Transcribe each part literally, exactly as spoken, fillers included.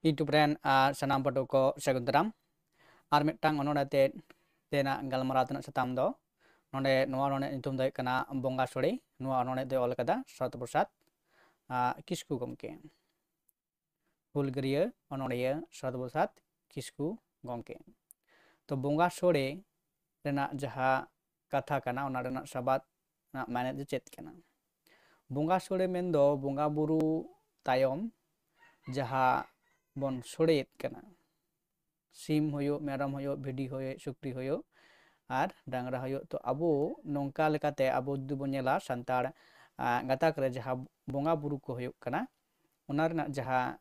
YouTube ᱨᱮᱱ ᱟᱨ ᱥᱟᱱᱟᱢ ᱯᱟᱹᱴᱷᱩᱣᱟᱹ ᱠᱚ ᱥᱟᱹᱜᱩᱱ ᱫᱟᱨᱟᱢ᱾ ᱟᱨ ᱢᱤᱫᱴᱟᱝ ᱚᱱᱚᱬᱦᱮ ᱛᱮ ᱛᱮᱱᱟᱜ ᱜᱟᱞᱢᱟᱨᱟᱣ ᱛᱮᱱᱟᱜ ᱥᱟᱛᱟᱢ ᱫᱚ ᱱᱚᱰᱮ ᱱᱚᱣᱟ ᱚᱱᱚᱬᱦᱮ ᱧᱩᱛᱩᱢ ᱫᱚ ᱦᱩᱭᱩᱜ ᱠᱟᱱᱟ ᱵᱚᱸᱜᱟ ᱥᱳᱲᱮ᱾ ᱱᱚᱣᱟ ᱚᱱᱚᱬᱦᱮ ᱫᱚᱭ ᱚᱞ ᱠᱟᱫᱟ ᱥᱟᱨᱚᱫᱟ ᱯᱨᱚᱥᱟᱫᱽ ᱠᱤᱥᱠᱩ ᱜᱚᱢᱠᱮ, ᱦᱩᱞᱜᱟᱹᱨᱭᱟᱹ ᱚᱱᱚᱬᱦᱤᱭᱟᱹ ᱥᱟᱨᱚᱫᱟ ᱯᱨᱚᱥᱟᱫᱽ ᱠᱤᱥᱠᱩ ᱜᱚᱢᱠᱮ᱾ ᱛᱚ ᱵᱚᱸᱜᱟ ᱥᱳᱲᱮ ᱨᱮᱱᱟᱜ ᱡᱟᱦᱟᱸ ᱠᱟᱛᱷᱟ ᱠᱟᱱᱟ, ᱚᱱᱟ ᱨᱮᱱᱟᱜ ᱥᱟᱵᱟᱫ ᱨᱮᱱᱟᱜ ᱢᱮᱱᱮᱫ ᱫᱚ ᱪᱮᱫ ᱠᱟᱱᱟ? ᱵᱚᱸᱜᱟ ᱥᱳᱲᱮ ᱢᱮᱱᱫᱚ ᱵᱚᱸᱜᱟ ᱵᱩᱨᱩ ᱛᱟᱭᱚᱢ ᱡᱟᱦᱟᱸ ᱵᱚᱱ ᱥᱳᱲᱮᱭᱮᱫ ᱠᱟᱱᱟ, ᱥᱤᱢ ᱦᱩᱭᱩᱜ, ᱢᱮᱨᱚᱢ ᱦᱩᱭᱩᱜ, ᱵᱷᱤᱰᱤ ᱦᱩᱭᱩᱜ, ᱥᱩᱠᱨᱤ ᱦᱩᱭᱩᱜ, ᱟᱨ ᱰᱟᱝᱨᱟ ᱦᱩᱭᱩᱜ᱾ ᱛᱚ ᱟᱵᱚ ᱱᱚᱝᱠᱟ ᱞᱮᱠᱟᱛᱮ ᱟᱵᱚ ᱡᱩᱫᱤ ᱵᱚᱱ ᱧᱮᱞᱟ ᱥᱟᱱᱛᱟᱲ ᱜᱟᱛᱟᱠ ᱨᱮ ᱡᱟᱦᱟᱸ ᱵᱚᱸᱜᱟ ᱵᱩᱨᱩ ᱠᱚ ᱦᱩᱭᱩᱜ ᱠᱟᱱᱟ, ᱚᱱᱟ ᱨᱮᱱᱟᱜ ᱡᱟᱦᱟᱸ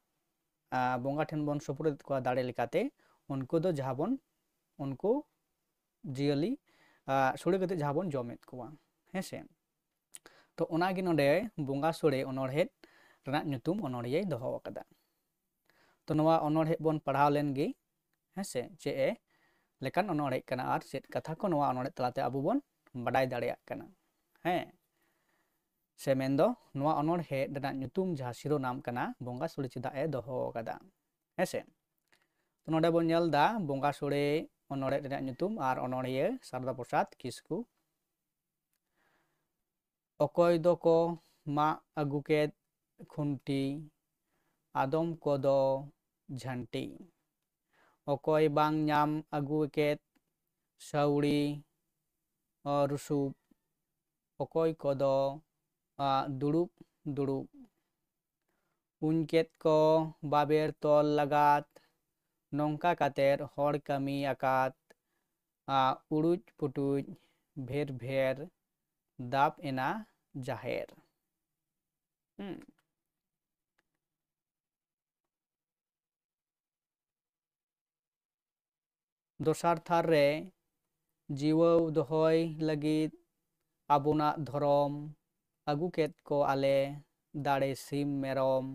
ᱵᱚᱸᱜᱟ ᱴᱷᱮᱱ ᱵᱚᱱ ᱥᱩᱯᱩᱨᱮᱫ ᱠᱚᱣᱟ ᱫᱟᱲᱮ ᱞᱮᱠᱟᱛᱮ, ᱩᱱᱠᱩ ᱫᱚ ᱡᱟᱦᱟᱸ ᱵᱚᱱ ᱩᱱᱠᱩ ᱡᱤᱭᱟᱹᱞᱤ ᱥᱳᱲᱮ ᱠᱟᱛᱮ ᱡᱟᱦᱟᱸ ᱵᱚᱱ ᱡᱚᱢᱮᱫ ᱠᱚᱣᱟ, ᱦᱮᱸ ᱥᱮ᱾ ᱛᱚ ᱚᱱᱟᱜᱮ ᱱᱚᱰᱮ ᱵᱚᱸᱜᱟ ᱥᱳᱲᱮ ᱚᱱᱚᱬᱦᱮ ᱨᱮᱱᱟᱜ ᱧᱩᱛᱩᱢ ᱚᱱᱚᱬᱦᱮᱭ ᱫᱚᱦᱚ ᱟᱠᱟᱫᱟ᱾ ᱛᱚ ᱱᱚᱣᱟ ᱚᱱᱚᱬᱦᱮ ᱵᱚᱱ ᱯᱟᱲᱦᱟᱣ ᱞᱮᱱ ᱜᱮ, ᱦᱮᱸ ᱥᱮ, ᱪᱮᱫ ᱮ ᱞᱮᱠᱟᱱ ᱚᱱᱚᱬᱦᱮ ᱠᱟᱱᱟ ᱟᱨ ᱪᱮᱫ ᱠᱟᱛᱷᱟ ᱠᱚ ᱱᱚᱣᱟ ᱚᱱᱚᱬᱦᱮ ᱛᱟᱞᱟᱛᱮ ᱟᱵᱚ ᱵᱚᱱ ᱵᱟᱰᱟᱭ ᱫᱟᱲᱮᱭᱟᱜ ᱠᱟᱱᱟ᱾ ᱦᱮᱸ ᱥᱮ, ᱢᱮᱱᱫᱚ ᱱᱚᱣᱟ ᱚᱱᱚᱬᱦᱮ ᱨᱮᱱᱟᱜ ᱧᱩᱛᱩᱢ ᱡᱟᱦᱟᱸ ᱥᱤᱨᱚᱱᱟᱢ ᱠᱟᱱᱟ ᱵᱚᱸᱜᱟ ᱥᱳᱲᱮ ᱪᱮᱫᱟᱜ ᱮ ᱫᱚᱦᱚ ᱟᱠᱟᱫᱟ, ᱦᱮᱸ ᱥᱮ᱾ ᱛᱚ ᱱᱚᱰᱮ ᱵᱚᱱ ᱧᱮᱞ ᱮᱫᱟ ᱵᱚᱸᱜᱟ ᱥᱳᱲᱮ ᱚᱱᱚᱬᱦᱮ ᱨᱮᱱᱟᱜ ᱧᱩᱛᱩᱢ ᱟᱨ ᱚᱱᱚᱬᱦᱤᱭᱟᱹ ᱥᱟᱨᱚᱫᱟ ᱯᱨᱚᱥᱟᱫᱽ ᱠᱤᱥᱠᱩ᱾ ᱚᱠᱚᱭ ᱫᱚᱠᱚ ᱢᱟᱜ ᱟᱹᱜᱩ ᱠᱮᱫ ᱠᱷᱩᱱᱴᱤ, ᱟᱫᱚᱢ ᱠᱚᱫᱚ ᱡᱷᱟᱹᱱᱴᱤ᱾ ᱚᱠᱚᱭ ᱵᱟᱝ ᱧᱟᱢ ᱟᱹᱜᱩ ᱠᱮᱫ ᱥᱟᱹᱣᱲᱤ, ᱚ, ᱨᱩᱥᱩᱵ᱾ ᱚᱠᱚᱭ ᱠᱚᱫᱚ, ᱟ, ᱫᱩᱲᱩᱵ ᱫᱩᱲᱩᱵ᱾ ᱩᱧ ᱠᱮᱫ ᱠᱚ ᱵᱟᱵᱮᱨ ᱛᱚᱞ ᱞᱟᱜᱟᱫ, ᱱᱚᱝᱠᱟ ᱠᱟᱛᱮᱫ ᱦᱚᱲ ᱠᱟᱹᱢᱤ ᱟᱠᱟᱫ, ᱟ, ᱩᱲᱩᱡ ᱯᱩᱴᱩᱡ ᱵᱷᱮᱨ ᱵᱷᱮᱨ ᱫᱟᱵ ᱮᱱᱟ ᱡᱟᱦᱮᱨ᱾ ᱦᱩᱸ᱾ ᱫᱚᱥᱟᱨ ᱛᱷᱟᱨ ᱨᱮ ᱡᱤᱣᱟᱹᱣ ᱫᱚᱦᱚᱭ ᱞᱟᱹᱜᱤᱫ ᱟᱵᱚᱱᱟᱜ ᱫᱷᱚᱨᱚᱢ ᱟᱹᱜᱩ ᱠᱮᱫ ᱠᱚ ᱟᱞᱮ, ᱫᱟᱲᱮ ᱥᱤᱢ ᱢᱮᱨᱚᱢ,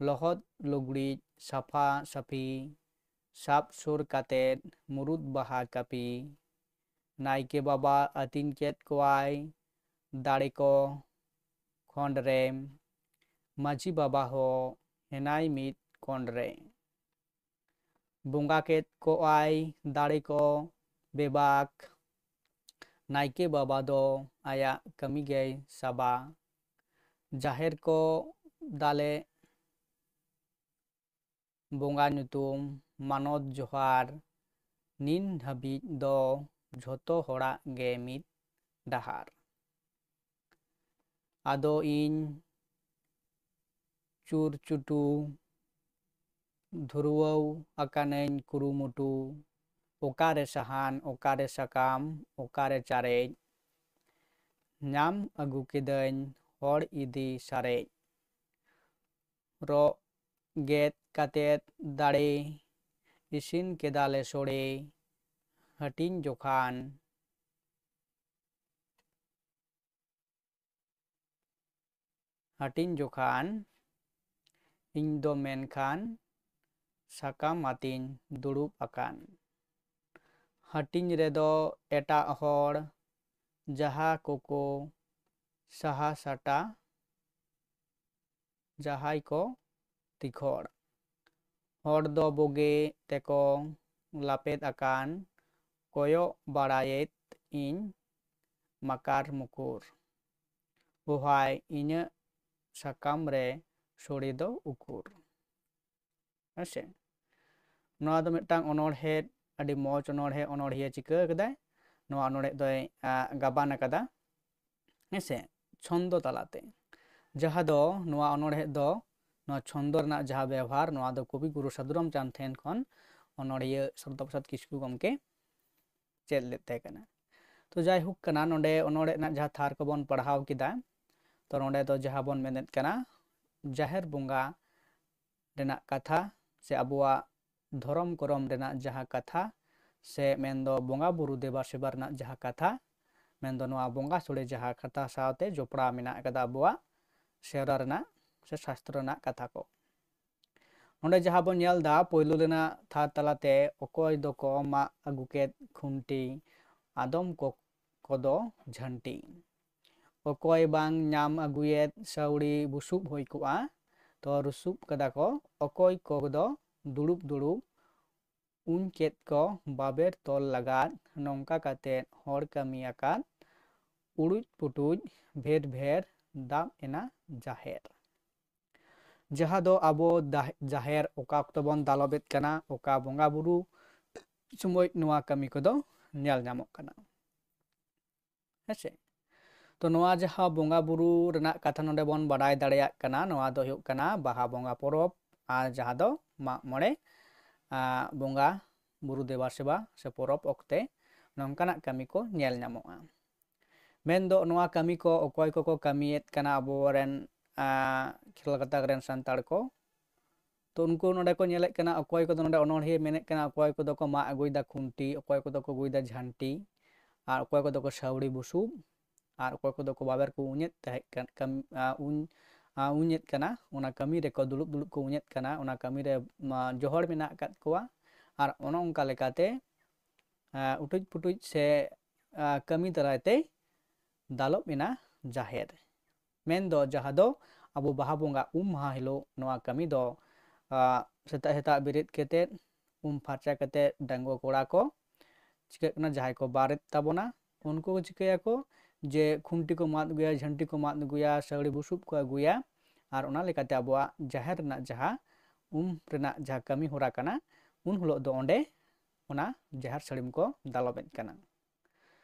ᱞᱚᱦᱚᱫ ᱞᱩᱜᱽᱲᱤᱡ ᱥᱟᱯᱷᱟ ᱥᱟᱹᱯᱷᱤ, ᱥᱟᱵ ᱥᱩᱨ ᱠᱟᱛᱮᱫ ᱢᱩᱨᱩᱫ ᱵᱟᱦᱟ ᱠᱟᱹᱯᱤ᱾ ᱱᱟᱭᱠᱮ ᱵᱟᱵᱟ ᱟᱹᱛᱤᱧ ᱠᱮᱫ ᱠᱚᱣᱟᱭ ᱫᱟᱲᱮ ᱠᱚ ᱠᱷᱚᱸᱰ ᱨᱮ, ᱢᱟᱹᱡᱷᱤ ᱵᱟᱵᱟ ᱦᱚᱸ ᱦᱮᱱᱟᱭ ᱢᱤᱫ ᱠᱚᱸᱰ ᱨᱮ᱾ ᱵᱚᱸᱜᱟ ᱠᱮᱫ ᱠᱚᱜᱼᱟᱭ ᱫᱟᱲᱮ ᱠᱚ ᱵᱮᱵᱟᱠ, ᱱᱟᱭᱠᱮ ᱵᱟᱵᱟ ᱫᱚ ᱟᱭᱟᱜ ᱠᱟᱹᱢᱤ ᱜᱮᱭ ᱥᱟᱵᱟ᱾ ᱡᱟᱦᱮᱨ ᱠᱚ ᱫᱟᱞᱮ ᱵᱚᱸᱜᱟ ᱧᱩᱛᱩᱢ ᱢᱟᱱᱚᱛ ᱡᱚᱦᱟᱨ, ᱱᱤᱱ ᱦᱟᱹᱵᱤᱡ ᱫᱚ ᱡᱷᱚᱛᱚ ᱦᱚᱲᱟᱜ ᱜᱮ ᱢᱤᱫ ᱰᱟᱦᱟᱨ᱾ ᱟᱫᱚ ᱤᱧ ᱪᱩᱨ ᱪᱩᱴᱩ ᱫᱷᱩᱨᱣᱟᱹᱣ ᱟᱠᱟᱱᱟᱹᱧ ᱠᱩᱨᱩᱢᱩᱴᱩ, ᱚᱠᱟᱨᱮ ᱥᱟᱦᱟᱱ, ᱚᱠᱟᱨᱮ ᱥᱟᱠᱟᱢ, ᱚᱠᱟᱨᱮ ᱪᱟᱨᱮᱡ, ᱧᱟᱢ ᱟᱹᱜᱩ ᱠᱤᱫᱟᱹᱧ ᱦᱚᱲ ᱤᱫᱤ ᱥᱟᱨᱮᱡ᱾ ᱨᱚᱜ ᱜᱮᱫ ᱠᱟᱛᱮᱫ ᱫᱟᱲᱮ, ᱤᱥᱤᱱ ᱠᱮᱫᱟᱞᱮ ᱥᱚᱲᱮ, ᱦᱟᱹᱴᱤᱧ ᱡᱚᱠᱷᱟᱱ ᱦᱟᱹᱴᱤᱧ ᱡᱚᱠᱷᱟᱱ ᱤᱧ ᱫᱚ ᱢᱮᱱᱠᱷᱟᱱ ᱥᱟᱠᱟᱢ ᱟᱛᱤᱧ ᱫᱩᱲᱩᱵ ᱟᱠᱟᱱ᱾ ᱦᱟᱹᱴᱤᱧ ᱨᱮᱫᱚ ᱮᱴᱟᱜ ᱦᱚᱲ ᱡᱟᱦᱟᱸ ᱠᱚᱠᱚ ᱥᱟᱦᱟ ᱥᱟᱴᱟ, ᱡᱟᱦᱟᱸᱭ ᱠᱚ ᱛᱤᱠᱷᱚᱲ᱾ ᱦᱚᱲ ᱫᱚ ᱵᱩᱜᱤ ᱛᱮᱠᱚ ᱞᱟᱯᱮᱫ ᱟᱠᱟᱱ, ᱠᱚᱭᱚᱜ ᱵᱟᱲᱟᱭᱮᱫ ᱤᱧ ᱢᱟᱠᱟᱨ ᱢᱩᱠᱩᱨ᱾ ᱳᱦᱟᱭ ᱤᱧᱟᱹᱜ ᱥᱟᱠᱟᱢ ᱨᱮ ᱥᱚᱲᱮ ᱫᱚ ᱩᱠᱩᱨ? ᱦᱮᱸ ᱥᱮ? ᱱᱚᱣᱟ ᱫᱚ ᱢᱤᱫᱴᱟᱝ ᱚᱱᱚᱬᱦᱮ, ᱟᱹᱰᱤ ᱢᱚᱡᱽ ᱚᱱᱚᱬᱦᱮ, ᱚᱱᱚᱬᱦᱤᱭᱟᱹ ᱪᱤᱠᱟᱹ ᱠᱟᱫᱟᱭ, ᱱᱚᱣᱟ ᱚᱱᱚᱬᱦᱮ ᱫᱚᱭ, ᱟ, ᱜᱟᱵᱟᱱ ᱟᱠᱟᱫᱟ, ᱦᱮᱸ ᱥᱮ, ᱪᱷᱚᱱᱫᱚ ᱛᱟᱞᱟᱛᱮ᱾ ᱡᱟᱦᱟᱸ ᱫᱚ ᱱᱚᱣᱟ ᱚᱱᱚᱬᱦᱮ ᱫᱚ, ᱱᱚᱣᱟ ᱪᱷᱚᱱᱫᱚ ᱨᱮᱱᱟᱜ ᱡᱟᱦᱟᱸ ᱵᱮᱣᱦᱟᱨ, ᱱᱚᱣᱟ ᱫᱚ ᱠᱚᱵᱤ ᱜᱩᱨᱩ ᱥᱟᱹᱫᱷᱩ ᱨᱟᱢᱪᱟᱸᱫᱽ ᱴᱷᱮᱱ ᱠᱷᱚᱱ ᱚᱱᱚᱬᱦᱤᱭᱟᱹ ᱥᱟᱨᱚᱫᱟ ᱯᱨᱚᱥᱟᱫᱽ ᱠᱤᱥᱠᱩ ᱜᱚᱢᱠᱮ ᱪᱮᱫ ᱞᱮᱫ ᱛᱟᱦᱮᱸ ᱠᱟᱱᱟ᱾ ᱛᱚ ᱡᱟᱭᱦᱳᱠ ᱠᱟᱱᱟ, ᱱᱚᱰᱮ ᱚᱱᱚᱬᱦᱮ ᱨᱮᱱᱟᱜ ᱡᱟᱦᱟᱸ ᱛᱷᱟᱨ ᱠᱚᱵᱚᱱ ᱯᱟᱲᱦᱟᱣ ᱠᱮᱫᱟ, ᱛᱚ ᱱᱚᱰᱮ ᱫᱚ ᱡᱟᱦᱟᱸ ᱵᱚᱱ ᱢᱮᱱᱮᱫ ᱠᱟᱱᱟ ᱡᱟᱦᱮᱨ ᱵᱚᱸᱜᱟ ᱨᱮᱱᱟᱜ ᱠᱟᱛᱷᱟ ᱥᱮ ᱟᱵᱚᱣᱟᱜ ᱫᱷᱚᱨᱚᱢ ᱠᱚᱨᱚᱢ ᱨᱮᱱᱟᱜ ᱡᱟᱦᱟᱸ ᱠᱟᱛᱷᱟ ᱥᱮ ᱢᱮᱱᱫᱚ ᱵᱚᱸᱜᱟ ᱵᱩᱨᱩ ᱫᱮᱵᱟ ᱥᱮᱵᱟ ᱨᱮᱱᱟᱜ ᱡᱟᱦᱟᱸ ᱠᱟᱛᱷᱟ, ᱢᱮᱱᱫᱚ ᱱᱚᱣᱟ ᱵᱚᱸᱜᱟ ᱥᱳᱲᱮ ᱡᱟᱦᱟᱸ ᱠᱟᱛᱷᱟ ᱥᱟᱶᱛᱮ ᱡᱚᱯᱲᱟᱣ ᱢᱮᱱᱟᱜ ᱟᱠᱟᱫᱟ ᱟᱵᱚᱣᱟᱜ ᱥᱮᱨᱣᱟ ᱨᱮᱱᱟᱜ ᱥᱮ ᱥᱟᱥᱛᱨᱚ ᱨᱮᱱᱟᱜ ᱠᱟᱛᱷᱟ ᱠᱚ᱾ ᱱᱚᱰᱮ ᱡᱟᱦᱟᱸ ᱵᱚᱱ ᱧᱮᱞ ᱮᱫᱟ, ᱯᱳᱭᱞᱳ ᱨᱮᱱᱟᱜ ᱛᱷᱟᱨ ᱛᱟᱞᱟᱛᱮ ᱚᱠᱚᱭ ᱫᱚᱠᱚ ᱢᱟᱜ ᱟᱹᱜᱩ ᱠᱮᱫ ᱠᱷᱩᱱᱴᱤ, ᱟᱫᱚᱢ ᱠᱚ, ᱠᱚᱫᱚ ᱡᱷᱟᱹᱱᱴᱤ᱾ ᱚᱠᱚᱭ ᱵᱟᱝ ᱧᱟᱢ ᱟᱹᱜᱩᱭᱮᱫ ᱥᱟᱹᱣᱲᱤ ᱵᱩᱥᱩᱵ ᱦᱩᱭ ᱠᱚᱜᱼᱟ, ᱛᱚ ᱨᱩᱥᱩᱵ ᱠᱟᱫᱟ ᱠᱚ ᱚᱠᱚᱭ ᱠᱚᱫᱚ ᱫᱩᱲᱩᱵ ᱫᱩᱲᱩᱵ, ᱩᱧ ᱠᱮᱫ ᱠᱚ ᱵᱟᱵᱮᱨ ᱛᱚᱞ ᱞᱟᱜᱟᱫ, ᱱᱚᱝᱠᱟ ᱠᱟᱛᱮ ᱦᱚᱲ ᱠᱟᱹᱢᱤ ᱟᱠᱟᱫ, ᱩᱲᱩᱡ ᱯᱩᱴᱩᱡ ᱵᱷᱮᱨ ᱵᱷᱮᱨ ᱫᱟᱵ ᱮᱱᱟ ᱡᱟᱦᱮᱨ᱾ ᱡᱟᱦᱟᱸ ᱫᱚ ᱟᱵᱚ ᱫᱟᱦ-, ᱡᱟᱦᱮᱨ ᱚᱠᱟ ᱚᱠᱛᱚ ᱵᱚᱱ ᱫᱟᱞᱚᱵᱮᱫ ᱠᱟᱱᱟ, ᱚᱠᱟ ᱵᱚᱸᱜᱟ ᱵᱩᱨᱩ ᱥᱚᱢᱚᱭ ᱱᱚᱣᱟ ᱠᱟᱹᱢᱤ ᱠᱚᱫᱚ ᱧᱮᱞ ᱧᱟᱢᱚᱜ ᱠᱟᱱᱟ᱾ ᱦᱮᱸᱥᱮ? ᱛᱚ ᱱᱚᱣᱟ ᱡᱟᱦᱟᱸ ᱵᱚᱸᱜᱟ ᱵᱩᱨᱩ ᱨᱮᱱᱟᱜ ᱠᱟᱛᱷᱟ ᱱᱚᱰᱮ ᱵᱚᱱ ᱵᱟᱰᱟᱭ ᱫᱟᱲᱮᱭᱟᱜ ᱠᱟᱱᱟ, ᱱᱚᱣᱟ ᱫᱚ ᱦᱩᱭᱩᱜ ᱠᱟᱱᱟ ᱵᱟᱦᱟ ᱵᱚᱸᱜᱟ ᱯᱚᱨᱚᱵᱽ, ᱟᱨ ᱡᱟᱦᱟᱸ ᱫᱚ ᱢᱟᱜ ᱢᱚᱬᱮ, ᱟ, ᱵᱚᱸᱜᱟ ᱵᱩᱨᱩ ᱫᱮᱵᱟ ᱥᱮᱵᱟ ᱥᱮ ᱯᱚᱨᱚᱵᱽ ᱚᱠᱛᱮ ᱱᱚᱝᱠᱟᱱᱟᱜ ᱠᱟᱹᱢᱤ ᱠᱚ ᱧᱮᱞ ᱧᱟᱢᱚᱜᱼᱟ᱾ ᱢᱮᱱᱫᱚ ᱱᱚᱣᱟ ᱠᱟᱹᱢᱤ ᱠᱚ ᱚᱠᱚᱭ ᱠᱚᱠᱚ ᱠᱟᱹᱢᱤᱭᱮᱫ ᱠᱟᱱᱟ ᱟᱵᱚᱨᱮᱱ, ᱟ, ᱠᱷᱮᱞ ᱜᱟᱛᱟᱠ ᱨᱮᱱ ᱥᱟᱱᱛᱟᱲ ᱠᱚ᱾ ᱛᱚ ᱩᱱᱠᱩ ᱱᱚᱰᱮ ᱠᱚ ᱧᱮᱞᱮᱫ ᱠᱟᱱᱟ, ᱚᱠᱚᱭ ᱠᱚᱫᱚ ᱱᱚᱰᱮ ᱚᱱᱚᱬᱦᱤᱭᱟᱹ ᱢᱮᱱᱮᱫ ᱠᱟᱱᱟ, ᱚᱠᱚᱭ ᱠᱚᱫᱚ ᱠᱚ ᱢᱟᱜ ᱟᱹᱜᱩᱭᱮᱫᱟ ᱠᱷᱩᱱᱴᱤ, ᱚᱠᱚᱭ ᱠᱚᱫᱚ ᱠᱚ ᱟᱹᱜᱩᱭᱮᱫᱟ ᱡᱷᱟᱱᱴᱤ, ᱟᱨ ᱚᱠᱚᱭ ᱠᱚᱫᱚ ᱠᱚ ᱥᱟᱹᱣᱲᱤ ᱵᱩᱥᱩᱵ, ᱟᱨ ᱚᱠᱚᱭ ᱠᱚᱫᱚ ᱠᱚ ᱵᱟᱵᱮᱨ ᱠᱚ ᱩᱧᱮᱫ ᱛᱟᱦᱮᱸᱫ ᱠᱟᱱ, ᱠᱟᱹᱢ-, ᱟ, ᱩᱧ, ᱟ, ᱩᱧᱮᱫ ᱠᱟᱱᱟ᱾ ᱚᱱᱟ ᱠᱟᱹᱢᱤ ᱨᱮᱠᱚ ᱫᱩᱲᱩᱵ ᱫᱩᱲᱩᱵ ᱠᱚ ᱩᱧᱮᱫ ᱠᱟᱱᱟ, ᱚᱱᱟ ᱠᱟᱹᱢᱤ ᱨᱮ, ᱢᱟ, ᱡᱚᱦᱚᱲ ᱢᱮᱱᱟᱜ ᱟᱠᱟᱫ ᱠᱚᱣᱟ᱾ ᱟᱨ ᱚᱱᱮ ᱚᱱᱠᱟ ᱞᱮᱠᱟᱛᱮ, ᱟ, ᱩᱴᱩᱡ ᱯᱩᱴᱩᱡ ᱥᱮ, ᱟ, ᱠᱟᱹᱢᱤ ᱫᱟᱨᱟᱭ ᱛᱮ ᱫᱟᱞᱚᱵ ᱮᱱᱟ ᱡᱟᱦᱮᱨ᱾ ᱢᱮᱱᱫᱚ ᱡᱟᱦᱟᱸ ᱫᱚ ᱟᱵᱚ ᱵᱟᱦᱟ ᱵᱚᱸᱜᱟ ᱩᱢ ᱢᱟᱦᱟ ᱦᱤᱞᱳᱜ ᱱᱚᱣᱟ ᱠᱟᱹᱢᱤ ᱫᱚ, ᱟ, ᱥᱮᱛᱟᱜ ᱥᱮᱛᱟᱜ ᱵᱮᱨᱮᱫ ᱠᱟᱛᱮᱫ, ᱩᱢ ᱯᱷᱟᱨᱪᱟ ᱠᱟᱛᱮᱫ ᱰᱟᱺᱜᱩᱣᱟᱹ ᱠᱚᱲᱟ ᱠᱚ ᱪᱤᱠᱟᱹᱜ ᱠᱟᱱᱟ, ᱡᱟᱦᱟᱸᱭ ᱠᱚ ᱵᱟᱨᱮᱫ ᱛᱟᱵᱚᱱᱟ, ᱩᱱᱠᱩ ᱠᱚ ᱪᱤᱠᱟᱹᱭᱟᱠᱚ ᱡᱮ ᱠᱷᱩᱱᱴᱤ ᱠᱚ ᱢᱟᱫ ᱟᱹᱜᱩᱭᱟ, ᱡᱷᱟᱹᱱᱴᱤ ᱠᱚ ᱢᱟᱫ ᱟᱹᱜᱩᱭᱟ, ᱥᱟᱹᱣᱲᱤ ᱵᱩᱥᱩᱵ ᱠᱚ ᱟᱹᱜᱩᱭᱟ, ᱟᱨ ᱚᱱᱟ ᱞᱮᱠᱟᱛᱮ ᱟᱵᱚᱣᱟᱜ ᱡᱟᱦᱮᱨ ᱨᱮᱱᱟᱜ ᱡᱟᱦᱟᱸ ᱩᱢ ᱨᱮᱱᱟᱜ ᱡᱟᱦᱟᱸ ᱠᱟᱹᱢᱤ ᱦᱚᱨᱟ ᱠᱟᱱᱟ, ᱩᱱ ᱦᱤᱞᱳᱜ ᱫᱚ ᱚᱸᱰᱮ ᱚᱱᱟ ᱡᱟᱦᱮᱨ ᱥᱟᱹᱲᱤᱢ ᱠᱚ ᱫᱟᱞᱚᱵᱮᱫ ᱠᱟᱱᱟ᱾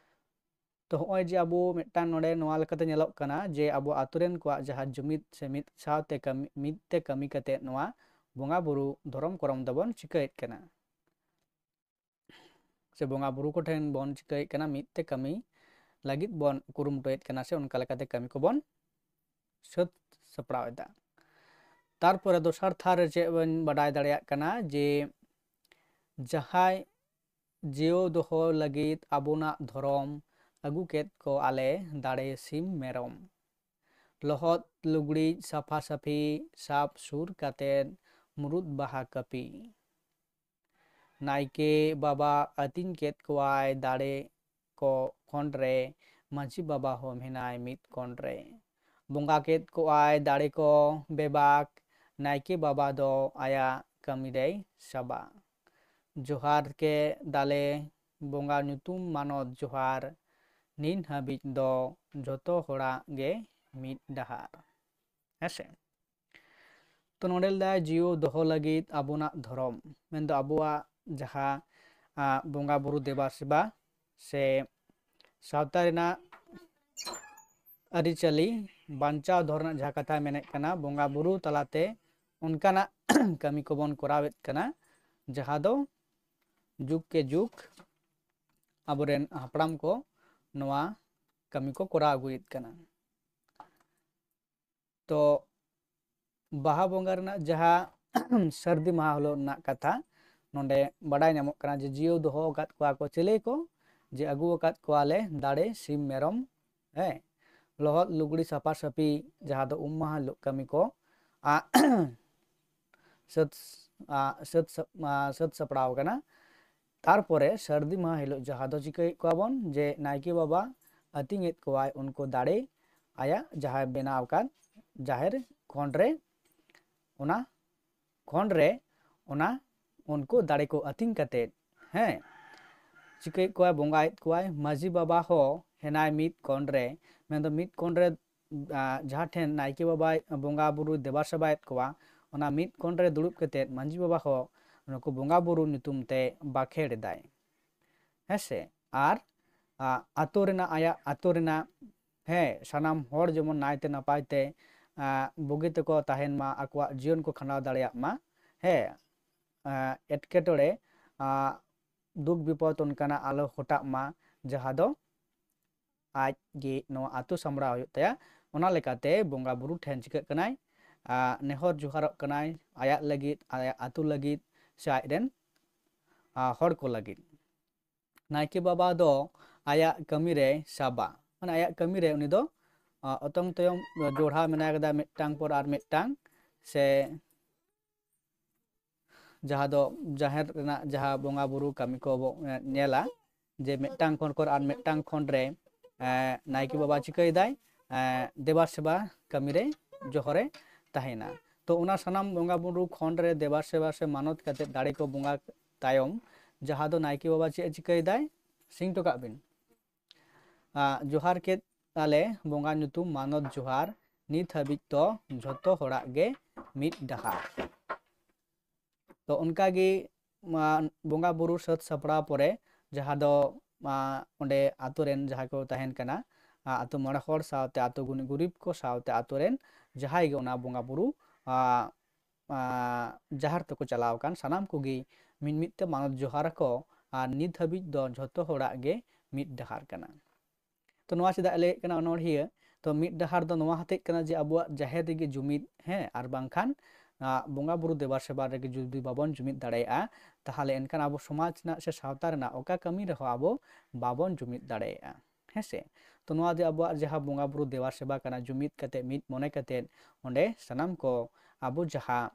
ᱛᱚ ᱦᱚᱸᱜᱼᱚᱭ ᱡᱮ ᱟᱵᱚ ᱢᱤᱫᱴᱟᱝ ᱱᱚᱰᱮ ᱱᱚᱣᱟ ᱞᱮᱠᱟᱛᱮ ᱧᱮᱞᱚᱜ ᱠᱟᱱᱟ ᱡᱮ ᱟᱵᱚ ᱟᱛᱳ ᱨᱮᱱ ᱠᱚᱣᱟᱜ ᱡᱟᱦᱟᱸ ᱡᱩᱢᱤᱫ ᱥᱮ ᱢᱤᱫ ᱥᱟᱶᱛᱮ ᱠᱟᱹᱢᱤ, ᱢᱤᱫ ᱛᱮ ᱠᱟᱹᱢᱤ ᱠᱟᱛᱮ ᱱᱚᱣᱟ ᱵᱚᱸᱜᱟ ᱵᱩᱨᱩ ᱫᱷᱚᱨᱚᱢ ᱠᱚᱨᱚᱢ ᱫᱚᱵᱚᱱ ᱪᱤᱠᱟᱹᱭᱮᱫ ᱠᱟᱱᱟ, ᱥᱮ ᱵᱚᱸᱜᱟ ᱵᱩᱨᱩ ᱠᱚᱴᱷᱮᱱ ᱵᱚᱱ ᱪᱤᱠᱟᱹᱭᱮᱫ ᱠᱟᱱᱟ, ᱢᱤᱫ ᱛᱮ ᱠᱟᱹᱢᱤ ᱞᱟᱹᱜᱤᱫ ᱵᱚᱱ ᱠᱩᱨᱩᱢᱩᱴᱩᱭᱮᱫ ᱠᱟᱱᱟ, ᱥᱮ ᱚᱱᱠᱟ ᱞᱮᱠᱟᱛᱮ ᱠᱟᱹᱢᱤ ᱠᱚᱵᱚᱱ ᱥᱟᱹᱛ ᱥᱟᱯᱲᱟᱣ ᱮᱫᱟ᱾ ᱛᱟᱨᱯᱚᱨᱮ ᱫᱚᱥᱟᱨ ᱛᱷᱟᱨ ᱨᱮ ᱪᱮᱫ ᱵᱚᱱ ᱵᱟᱰᱟᱭ ᱫᱟᱲᱮᱭᱟᱜ ᱠᱟᱱᱟ ᱡᱮ ᱡᱟᱦᱟᱸᱭ ᱡᱤᱭᱟᱹᱣ ᱫᱚᱦᱚ ᱞᱟᱹᱜᱤᱫ ᱟᱵᱚᱱᱟᱜ ᱫᱷᱚᱨᱚᱢ ᱟᱹᱜᱩ ᱠᱮᱫ ᱠᱚ ᱟᱞᱮ ᱫᱟᱲᱮ ᱥᱤᱢ ᱢᱮᱨᱚᱢ᱾ ᱞᱚᱦᱚᱫ ᱞᱩᱜᱽᱲᱤᱡ ᱥᱟᱯᱷᱟ ᱥᱟᱹᱯᱷᱤ ᱥᱟᱵ ᱥᱩᱨ ᱠᱟᱛᱮᱫ ᱢᱩᱨᱩᱫ ᱵᱟᱦᱟ ᱠᱟᱹᱯᱤ᱾ ᱱᱟᱭᱠᱮ ᱵᱟᱵᱟ ᱟᱹᱛᱤᱧ ᱠᱮᱫ ᱠᱚᱣᱟᱭ ᱫᱟᱲᱮ ᱠᱚ ᱠᱚᱸᱰ ᱨᱮ, ᱢᱟᱹᱡᱷᱤ ᱵᱟᱵᱟ ᱦᱚᱸ ᱢᱮᱱᱟᱭ ᱢᱤᱫ ᱠᱚᱸᱰ ᱨᱮ᱾ ᱵᱚᱸᱜᱟ ᱠᱮᱫ ᱠᱚᱣᱟᱭ ᱫᱟᱲᱮ ᱠᱚ ᱵᱮᱵᱟᱠ, ᱱᱟᱭᱠᱮ ᱵᱟᱵᱟ ᱫᱚ ᱟᱭᱟᱜ ᱠᱟᱹᱢᱤ ᱨᱮᱭ ᱥᱟᱵᱟ᱾ ᱡᱚᱦᱟᱨ ᱠᱮ ᱫᱟᱞᱮ ᱵᱚᱸᱜᱟ ᱧᱩᱛᱩᱢ ᱢᱟᱱᱚᱛ ᱡᱚᱦᱟᱨ, ᱱᱤᱱ ᱦᱟᱹᱵᱤᱡ ᱫᱚ ᱡᱷᱚᱛᱚ ᱦᱚᱲᱟᱜ ᱜᱮ ᱢᱤᱫ ᱰᱟᱦᱟᱨ᱾ ᱦᱮᱸᱥᱮ? ᱛᱚ ᱱᱚᱰᱮ ᱞᱟᱹᱭᱫᱟᱭ ᱡᱤᱭᱟᱹᱣ ᱫᱚᱦᱚ ᱞᱟᱹᱜᱤᱫ ᱟᱵᱚᱱᱟᱜ ᱫᱷᱚᱨᱚᱢ, ᱢᱮᱱᱫᱚ ᱟᱵᱚᱣᱟᱜ ᱡᱟᱦᱟᱸ, ᱟ, ᱵᱚᱸᱜᱟ ᱵᱩᱨᱩ ᱫᱮᱵᱟ ᱥᱮᱵᱟ ᱥᱮ ᱥᱟᱶᱛᱟ ᱨᱮᱱᱟᱜ ᱟᱹᱨᱤᱪᱟᱹᱞᱤ ᱵᱟᱧᱪᱟᱣ ᱫᱚᱦᱚ ᱨᱮᱱᱟᱜ ᱡᱟᱦᱟᱸ ᱠᱟᱛᱷᱟ ᱢᱮᱱᱮᱫ ᱠᱟᱱᱟ, ᱵᱚᱸᱜᱟ ᱵᱩᱨᱩ ᱛᱟᱞᱟᱛᱮ ᱚᱱᱠᱟᱱᱟᱜ ᱠᱟᱹᱢᱤ ᱠᱚᱵᱚᱱ ᱠᱚᱨᱟᱣᱮᱫ ᱠᱟᱱᱟ, ᱡᱟᱦᱟᱸ ᱫᱚ ᱡᱩᱜᱽ ᱠᱮ ᱡᱩᱜᱽ ᱟᱵᱚᱨᱮᱱ ᱦᱟᱯᱲᱟᱢ ᱠᱚ ᱱᱚᱣᱟ ᱠᱟᱹᱢᱤ ᱠᱚ ᱠᱚᱨᱟᱣ ᱟᱹᱜᱩᱭᱮᱫ ᱠᱟᱱᱟ᱾ ᱛᱚ ᱵᱟᱦᱟ ᱵᱚᱸᱜᱟ ᱨᱮᱱᱟᱜ ᱡᱟᱦᱟᱸ ᱥᱟᱹᱨᱫᱤ ᱢᱟᱦᱟ ᱦᱤᱞᱳᱜ ᱨᱮᱱᱟᱜ ᱠᱟᱛᱷᱟ ᱱᱚᱰᱮ ᱵᱟᱰᱟᱭ ᱧᱟᱢᱚᱜ ᱠᱟᱱᱟ ᱡᱮ ᱡᱤᱭᱟᱹᱣ ᱫᱚᱦᱚ ᱟᱠᱟᱫ ᱠᱚᱣᱟ ᱠᱚ ᱪᱤᱞᱤ ᱠᱚ, ᱡᱮ ᱟᱹᱜᱩ ᱟᱠᱟᱫ ᱠᱚᱣᱟᱞᱮ ᱫᱟᱲᱮ ᱥᱤᱢ ᱢᱮᱨᱚᱢ, ᱦᱮᱸ, ᱞᱚᱦᱚᱫ ᱞᱩᱜᱽᱲᱤ ᱥᱟᱯᱷᱟ ᱥᱟᱹᱯᱷᱤ, ᱡᱟᱦᱟᱸ ᱫᱚ ᱩᱢ ᱢᱟᱦᱟ ᱦᱤᱞᱳᱜ ᱠᱟᱹᱢᱤ ᱠᱚ, ᱟ-, ᱥᱟᱹᱛ, ᱟ, ᱥᱟᱹᱛ ᱥᱟᱯ-, ᱟ, ᱥᱟᱹᱛ ᱥᱟᱯᱲᱟᱣ ᱟᱠᱟᱱᱟ᱾ ᱛᱟᱨᱯᱚᱨᱮ ᱥᱟᱹᱨᱫᱤ ᱢᱟᱦᱟ ᱦᱤᱞᱳᱜ ᱡᱟᱦᱟᱸ ᱫᱚ ᱪᱤᱠᱟᱹᱭᱮᱫ ᱠᱚᱣᱟ ᱵᱚᱱ, ᱡᱮ ᱱᱟᱭᱠᱮ ᱵᱟᱵᱟ ᱟᱹᱛᱤᱧᱮᱫ ᱠᱚᱣᱟᱭ ᱩᱱᱠᱩ ᱫᱟᱲᱮ, ᱟᱭᱟᱜ ᱡᱟᱦᱟᱸᱭ ᱵᱮᱱᱟᱣ ᱟᱠᱟᱫ ᱡᱟᱦᱮᱨ ᱠᱷᱚᱸᱰ ᱨᱮ, ᱚᱱᱟ ᱠᱷᱚᱸᱰ ᱨᱮ ᱚᱱᱟ ᱩᱱᱠᱩ ᱫᱟᱲᱮ ᱠᱚ ᱟᱹᱛᱤᱧ ᱠᱟᱛᱮᱫ, ᱦᱮᱸ, ᱪᱤᱠᱟᱹᱭᱮᱫ ᱠᱚᱣᱟᱭ, ᱵᱚᱸᱜᱟᱭᱮᱫ ᱠᱚᱣᱟᱭ᱾ ᱢᱟᱹᱡᱷᱤ ᱵᱟᱵᱟ ᱦᱚᱸ ᱦᱮᱱᱟᱭ ᱢᱤᱫ ᱠᱚᱸᱰ ᱨᱮ, ᱢᱮᱱᱫᱚ ᱢᱤᱫ ᱠᱚᱸᱰ ᱨᱮ, ᱟ, ᱡᱟᱦᱟᱸ ᱴᱷᱮᱱ ᱱᱟᱭᱠᱮ ᱵᱟᱵᱟᱭ ᱵᱚᱸᱜᱟ ᱵᱩᱨᱩᱭ ᱫᱮᱵᱟ ᱥᱮᱵᱟᱭᱮᱫ ᱠᱚᱣᱟ, ᱚᱱᱟ ᱢᱤᱫ ᱠᱚᱸᱰ ᱨᱮ ᱫᱩᱲᱩᱵ ᱠᱟᱛᱮᱫ ᱢᱟᱹᱡᱷᱤ ᱵᱟᱵᱟ ᱦᱚᱸ ᱱᱩᱠᱩ ᱵᱚᱸᱜᱟ ᱵᱩᱨᱩ ᱧᱩᱛᱩᱢ ᱛᱮ ᱵᱟᱠᱷᱮᱲ ᱮᱫᱟᱭ, ᱦᱮᱸ ᱥᱮ? ᱟᱨ, ᱟ, ᱟᱛᱳ ᱨᱮᱱᱟᱜ, ᱟᱭᱟᱜ ᱟᱛᱳ ᱨᱮᱱᱟᱜ, ᱦᱮᱸ, ᱥᱟᱱᱟᱢ ᱦᱚᱲ ᱡᱮᱢᱚᱱ ᱱᱟᱭᱛᱮ ᱱᱟᱯᱟᱭ ᱛᱮ, ᱟ, ᱵᱩᱜᱤ ᱛᱮᱠᱚ ᱛᱟᱦᱮᱱ ᱢᱟ, ᱟᱠᱚᱣᱟᱜ ᱡᱤᱭᱚᱱ ᱠᱚ ᱠᱷᱟᱸᱰᱟᱣ ᱫᱟᱲᱮᱭᱟᱜ ᱢᱟ, ᱦᱮᱸ, ᱟ, ᱮᱴᱠᱮᱴᱚᱬᱮ, ᱟ, ᱫᱩᱠ ᱵᱤᱯᱚᱫ ᱚᱱᱠᱟᱱᱟᱜ ᱟᱞᱚ ᱦᱚᱴᱟᱜ ᱢᱟ, ᱡᱟᱦᱟᱸ ᱫᱚ ᱟᱡ ᱜᱮ ᱱᱚᱣᱟ ᱟᱹᱛᱩ ᱥᱟᱢᱵᱲᱟᱣ ᱦᱩᱭᱩᱜ ᱛᱟᱭᱟ᱾ ᱚᱱᱟ ᱞᱮᱠᱟᱛᱮ ᱵᱚᱸᱜᱟ ᱵᱩᱨᱩ ᱴᱷᱮᱱ ᱪᱤᱠᱟᱹᱜ ᱠᱟᱱᱟᱭ, ᱟ, ᱱᱮᱦᱚᱨ ᱡᱚᱦᱟᱨᱚᱜ ᱠᱟᱱᱟᱭ ᱟᱭᱟᱜ ᱞᱟᱹᱜᱤᱫ, ᱟᱭᱟᱜ ᱟᱹᱛᱩ ᱞᱟᱹᱜᱤᱫ, ᱥᱮ ᱟᱡ ᱨᱮᱱ, ᱟ, ᱦᱚᱲ ᱠᱚ ᱞᱟᱹᱜᱤᱫ᱾ ᱱᱟᱭᱠᱮ ᱵᱟᱵᱟ ᱫᱚ ᱟᱭᱟᱜ ᱠᱟᱹᱢᱤ ᱨᱮ ᱥᱟᱵᱟ, ᱢᱟᱱᱮ ᱟᱭᱟᱜ ᱠᱟᱹᱢᱤ ᱨᱮ ᱩᱱᱤ ᱫᱚ, ᱟ, ᱚᱛᱚᱝ ᱛᱚᱭᱚᱝ ᱡᱚᱲᱦᱟ ᱢᱮᱱᱟᱜ ᱠᱟᱫᱟ, ᱢᱤᱫᱴᱟᱝ ᱯᱚᱨ ᱟᱨ ᱢᱤᱫᱴᱟᱝ, ᱥᱮ ᱡᱟᱦᱟᱸ ᱫᱚ ᱡᱟᱦᱮᱨ ᱨᱮᱱᱟᱜ ᱡᱟᱦᱟᱸ ᱵᱚᱸᱜᱟ ᱵᱩᱨᱩ ᱠᱟᱹᱢᱤ ᱠᱚ ᱵᱚ, ᱮ, ᱧᱮᱞᱟ, ᱡᱮ ᱢᱤᱫᱴᱟᱝ ᱠᱷᱚᱸᱰ ᱠᱷᱚᱱ ᱟᱨ ᱢᱤᱫᱴᱟᱝ ᱠᱷᱚᱸᱰ ᱨᱮ, ᱮ, ᱱᱟᱭᱠᱮ ᱵᱟᱵᱟ ᱪᱤᱠᱟᱹᱭᱮᱫᱟᱭ? ᱮ, ᱫᱮᱵᱟ ᱥᱮᱵᱟ ᱠᱟᱹᱢᱤ ᱨᱮ ᱡᱚᱦᱚᱨᱮ ᱛᱟᱦᱮᱱᱟ᱾ ᱛᱚ ᱚᱱᱟ ᱥᱟᱱᱟᱢ ᱵᱚᱸᱜᱟ ᱵᱩᱨᱩ ᱠᱷᱚᱸᱰ ᱨᱮ ᱫᱮᱵᱟ ᱥᱮᱵᱟ ᱥᱮ ᱢᱟᱱᱚᱛ ᱠᱟᱛᱮ ᱫᱟᱲᱮ ᱠᱚ ᱵᱚᱸᱜᱟ ᱛᱟᱭᱚᱢ, ᱡᱟᱦᱟᱸ ᱫᱚ ᱱᱟᱭᱠᱮ ᱵᱟᱵᱟ ᱪᱮᱫ ᱮ ᱪᱤᱠᱟᱹᱭᱮᱫᱟᱭ? ᱥᱤᱧ ᱦᱚᱴᱚ ᱠᱟᱜ ᱵᱤᱱ᱾ ᱟᱸ, ᱡᱚᱦᱟᱨ ᱠᱮᱫ ᱟᱞᱮ ᱵᱚᱸᱜᱟ ᱧᱩᱛᱩᱢ ᱢᱟᱱᱚᱛ ᱡᱚᱦᱟᱨ, ᱱᱤᱛ ᱦᱟᱹᱵᱤᱡ ᱫᱚ ᱡᱷᱚᱛᱚ ᱦᱚᱲᱟᱜ ᱜᱮ ᱢᱤᱫ ᱰᱟᱦᱟᱨ᱾ ᱛᱚ ᱚᱱᱠᱟᱜᱮ, ᱢᱟ, ᱵᱚᱸᱜᱟ ᱵᱩᱨᱩ ᱥᱟᱹᱛ ᱥᱟᱯᱲᱟᱣ ᱯᱚᱨᱮ, ᱡᱟᱦᱟᱸ ᱫᱚ, ᱢᱟ, ᱚᱸᱰᱮ ᱟᱛᱳ ᱨᱮᱱ ᱡᱟᱦᱟᱸᱭ ᱠᱚ ᱛᱟᱦᱮᱱ ᱠᱟᱱᱟ, ᱟ, ᱟᱛᱳ ᱢᱚᱬᱮ ᱦᱚᱲ ᱥᱟᱶᱛᱮ ᱟᱛᱳ ᱜᱩᱱᱤ ᱜᱩᱨᱤᱵ ᱠᱚ ᱥᱟᱶᱛᱮ ᱟᱛᱳ ᱨᱮᱱ ᱡᱟᱦᱟᱸᱭ ᱜᱮ ᱚᱱᱟ ᱵᱚᱸᱜᱟ ᱵᱩᱨᱩ, ᱟ, ᱟ, ᱡᱟᱦᱮᱨ ᱛᱮᱠᱚ ᱪᱟᱞᱟᱣ ᱟᱠᱟᱱ ᱥᱟᱱᱟᱢ ᱠᱚᱜᱮ ᱢᱤᱫ ᱢᱤᱫ ᱛᱮ ᱢᱟᱱᱚᱛ ᱡᱚᱦᱟᱨ ᱟᱠᱚ᱾ ᱟᱨ ᱱᱤᱛ ᱦᱟᱹᱵᱤᱡ ᱫᱚ ᱡᱷᱚᱛᱚ ᱦᱚᱲᱟᱜ ᱜᱮ ᱢᱤᱫ ᱰᱟᱦᱟᱨ ᱠᱟᱱᱟ᱾ ᱛᱚ ᱱᱚᱣᱟ ᱪᱮᱫᱟᱜ ᱞᱟᱹᱭᱮᱫ ᱠᱟᱱᱟ ᱚᱱᱚᱬᱦᱤᱭᱟᱹ? ᱛᱚ ᱢᱤᱫ ᱰᱟᱦᱟᱨ ᱫᱚ ᱱᱚᱣᱟ ᱦᱚᱛᱮᱡ ᱠᱟᱱᱟ ᱡᱮ ᱟᱵᱚᱣᱟᱜ ᱡᱟᱦᱮᱨ ᱨᱮᱜᱮ ᱡᱩᱢᱤᱫ, ᱦᱮᱸ, ᱟᱨ ᱵᱟᱝᱠᱷᱟᱱ, ᱟ, ᱵᱚᱸᱜᱟ ᱵᱩᱨᱩ ᱫᱮᱵᱟ ᱥᱮᱵᱟ ᱨᱮᱜᱮ ᱡᱩᱫᱤ ᱵᱟᱵᱚᱱ ᱡᱩᱢᱤᱫ ᱫᱟᱲᱮᱭᱟᱜᱼᱟ, ᱛᱟᱦᱚᱞᱮ ᱮᱱᱠᱷᱟᱱ ᱟᱵᱚ ᱥᱚᱢᱟᱡᱽ ᱨᱮᱱᱟᱜ ᱥᱮ ᱥᱟᱶᱛᱟ ᱨᱮᱱᱟᱜ ᱚᱠᱟ ᱠᱟᱹᱢᱤ ᱨᱮᱦᱚᱸ ᱟᱵᱚ ᱵᱟᱵᱚᱱ ᱡᱩᱢᱤᱫ ᱫᱟᱲᱮᱭᱟᱜᱼᱟ᱾ ᱦᱮᱸ ᱥᱮ? ᱛᱚ ᱱᱚᱣᱟ ᱡᱮ ᱟᱵᱚᱣᱟᱜ ᱡᱟᱦᱟᱸ ᱵᱚᱸᱜᱟ ᱵᱩᱨᱩ ᱫᱮᱵᱟ ᱥᱮᱵᱟ ᱠᱟᱱᱟ, ᱡᱩᱢᱤᱫ ᱠᱟᱛᱮ, ᱢᱤᱫ ᱢᱚᱱᱮ ᱠᱟᱛᱮ ᱚᱸᱰᱮ ᱥᱟᱱᱟᱢ ᱠᱚ ᱟᱵᱚ ᱡᱟᱦᱟᱸ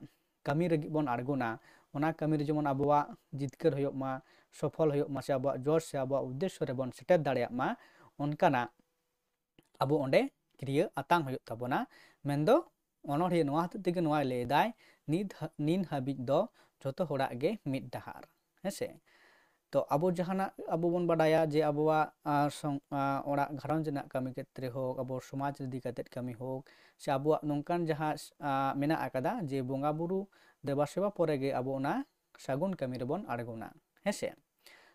ᱠᱟᱹᱢᱤ ᱞᱟᱹᱜᱤᱫ ᱵᱚᱱ ᱟᱬᱜᱚᱱᱟ, ᱚᱱᱟ ᱠᱟᱹᱢᱤ ᱨᱮ ᱡᱮᱢᱚᱱ ᱟᱵᱚᱣᱟᱜ ᱡᱤᱛᱠᱟᱹᱨ ᱦᱩᱭᱩᱜ ᱢᱟ, ᱥᱚᱯᱷᱚᱞ ᱦᱩᱭᱩᱜ ᱢᱟ, ᱥᱮ ᱟᱵᱚᱣᱟᱜ ᱡᱚᱥ ᱥᱮ ᱟᱵᱚᱣᱟᱜ ᱩᱫᱽᱫᱮᱥᱥᱚ ᱨᱮᱵᱚᱱ ᱥᱮᱴᱮᱨ ᱫᱟᱲᱮᱭᱟᱜ ᱢᱟ, ᱚᱱᱠᱟᱱᱟᱜ ᱟᱵᱚ ᱚᱸᱰᱮ ᱠᱤᱨᱭᱟᱹ ᱟᱛᱟᱝ ᱦᱩᱭᱩᱜ ᱛᱟᱵᱚᱱᱟ᱾ ᱢᱮᱱᱫᱚ ᱚᱱᱚᱬᱦᱤᱭᱟᱹ ᱱᱚᱣᱟ ᱦᱚᱛᱮᱡ ᱛᱮᱜᱮ ᱱᱚᱣᱟᱭ ᱞᱟᱹᱭ ᱮᱫᱟᱭ, ᱱᱤᱛ ᱦᱟ-, ᱱᱤᱱ ᱦᱟᱹᱵᱤᱡ ᱫᱚ ᱡᱷᱚᱛᱚ ᱦᱚᱲᱟᱜ ᱜᱮ ᱢᱤᱫ ᱰᱟᱦᱟᱨ᱾ ᱦᱮᱸ ᱥᱮ? ᱛᱚ ᱟᱵᱚ ᱡᱟᱦᱟᱱᱟᱜ ᱟᱵᱚ ᱵᱚᱱ ᱵᱟᱰᱟᱭᱟ ᱡᱮ ᱟᱵᱚᱣᱟᱜ, ᱟ, ᱥᱚᱝ-, ᱟ, ᱚᱲᱟᱜ ᱜᱷᱟᱨᱚᱸᱡᱽ ᱨᱮᱱᱟᱜ ᱠᱟᱹᱢᱤ ᱠᱷᱮᱛᱨᱮ ᱦᱳᱠ, ᱟᱵᱚ ᱥᱚᱢᱟᱡᱽ ᱤᱫᱤ ᱠᱟᱛᱮᱫ ᱠᱟᱹᱢᱤ ᱦᱳᱠ, ᱥᱮ ᱟᱵᱚᱣᱟᱜ ᱱᱚᱝᱠᱟᱱ ᱡᱟᱦᱟᱸ, ᱟ, ᱢᱮᱱᱟᱜ ᱟᱠᱟᱫᱟ ᱡᱮ ᱵᱚᱸᱜᱟ ᱵᱩᱨᱩ ᱫᱮᱵᱟ ᱥᱮᱵᱟ ᱯᱚᱨᱮ ᱜᱮ ᱟᱵᱚ ᱚᱱᱟ ᱥᱟᱹᱜᱩᱱ ᱠᱟᱹᱢᱤ ᱨᱮᱵᱚᱱ ᱟᱬᱜᱚᱱᱟ᱾ ᱦᱮᱸ ᱥᱮ?